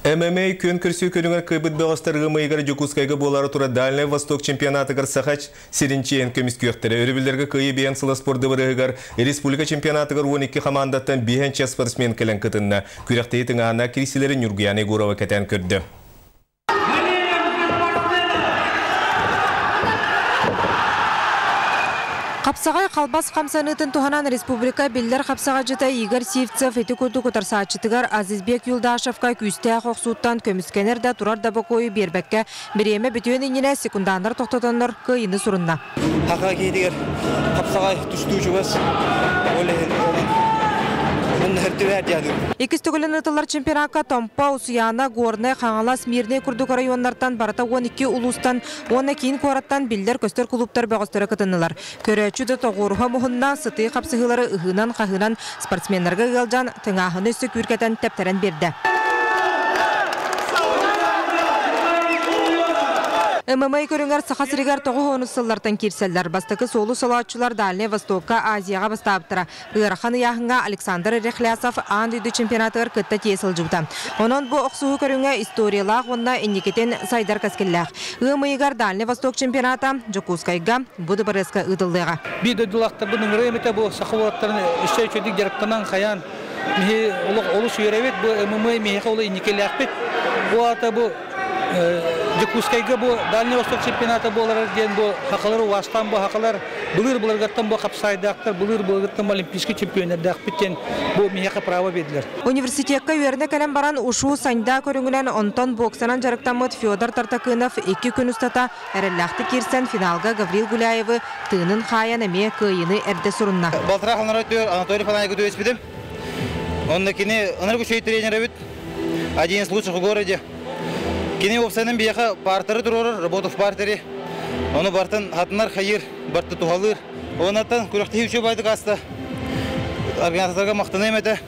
ММА күөн көрсүү көрүҥэр кыайбыт бөҕөстөр ыам ыйыгар Дьокуускайга буолаары турар Дальнай Восток чемпионатыгар Саха сирин чиэһин көмүскүөхтэрэ. Өрөбүллэргэ Кыайыы биэн сыла спорт дыбарыаһыгар республика чемпионатыгар 12 хамаандаттан биэһэнчэ спортсмен кэлэн кытынна. Күрэхтэһии тыҥааһыннаах киирсиилэри Ньургуяна Егорова кэтээн көрдө. Хапсаҕай халбас хамсаныытын туһанан республика биллэр хапсаҕайдьыта Игорь Сивцев ити курдук утарсааччытыгар Азизбек Юлдашевка күүстээх охсууттан көмүскэнэр да турар да бокуойу биэрбэккэ бириэмэ бүтүөн иннинэ секунданнар тохтотоннор кыайыыны сурунна. Саха киһитигэр хапсаҕай тустуу чугас. Ол иһин Иккис төгүлүн ыытыллар чемпионакка Томпо, Усуйаана, Горнай, Хаҥалас, Мирнэй курдук оройуоннартан барыта 12 улуустан уонна киин куораттан биллэр-көстөр кулууптар бөҕөстөрө кытыннылар. Көрөөччү да тоҕуоруһа муһунна, сытыы хапсыһыылары ыһыынан-хаһыынан спортсменнарга ыалдьан, тыҥааһыны өссө күүркэтэн тэптэрэн биэрдэ. ММА көрүҥэр Саха сиригэр 90 сыллартан киирсэллэр. Бастакы суолу солооччулар Дальнай Востокка, Азияҕа бастаабыттара. Ыарахан ыйааһыҥҥа Александр Рехлясов аан дойду чемпионатыгар кытта тиийэ сылдьыбыта. Онон бу охсуһуу көрүҥэ историялаах уонна инникитин сайдар кэскиллээх. Ыам ыйыгар Дальнай Восток чемпионата Дьокуускайга бу дыбарыаска ыытыллыаҕа. Биир дойдулаахтарбын ыҥырыам этэ бу саха уолаттарын өссө үчүгдүк дьарыктанан хайаан миһи олох олус үөрэбит бу ММА миһиэхэ олус инникилээхпит. Бу аата бу Дьокуускайга бу Дальний Восток чемпионата буолар диэн бу хахалары уастаан бу хахалар былыр былыргаттан бу хапсаайдаахтар былыр былыргаттан олимпийский чемпионердаахпыт диэн бу миһиэхэ право биэрдилэр. Университекка үөрэнэ кэлэн баран ушу саньда көрүҥүнэн онтон боксанан дьарыктаммыт Федор Тартакынов икки күн устата эрэллээхтик киирсэн финалга Гаврил Гуляевы тыынын хаайан эмиэ кыайыыны эрдэ сурунна. Балтараа хонор Анатолий Фанаевы түбэспитим. Онно кини ынырык үчүгэй тренер эбит. Один из лучших в городе. Кини уопсайынан биһиэхэ партеры туруорар, работа в партере. Ону бартын хатынар хайыр, барты туһалыыр. Оннаттан күрэхтэһии үчүгэй байдык ааста. Организаторга махтаныам этэ.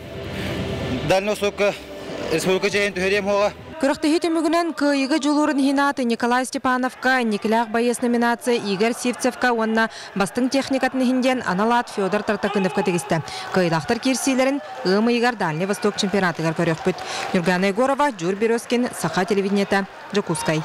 Дальний Востокка республика чэйин түһэриэм суоҕа. Күрэхтэһии түмүгүнэн кыайыыга дьулуурун иһин ааты Николай Степановка, Никилээх байыас номинация Игорь Сивцевка уонна бастыҥ техникатын иһин диэн анал аат Федор Тартакыновка тигистэ. Кыайыылаахтар киирсиилэрин ыам ыйыгар Дальний Восток чемпионатыгар көрүөхпүт. Нюргана Егорова, Дьур Березкин, Саха телевидениета, Дьокуускай.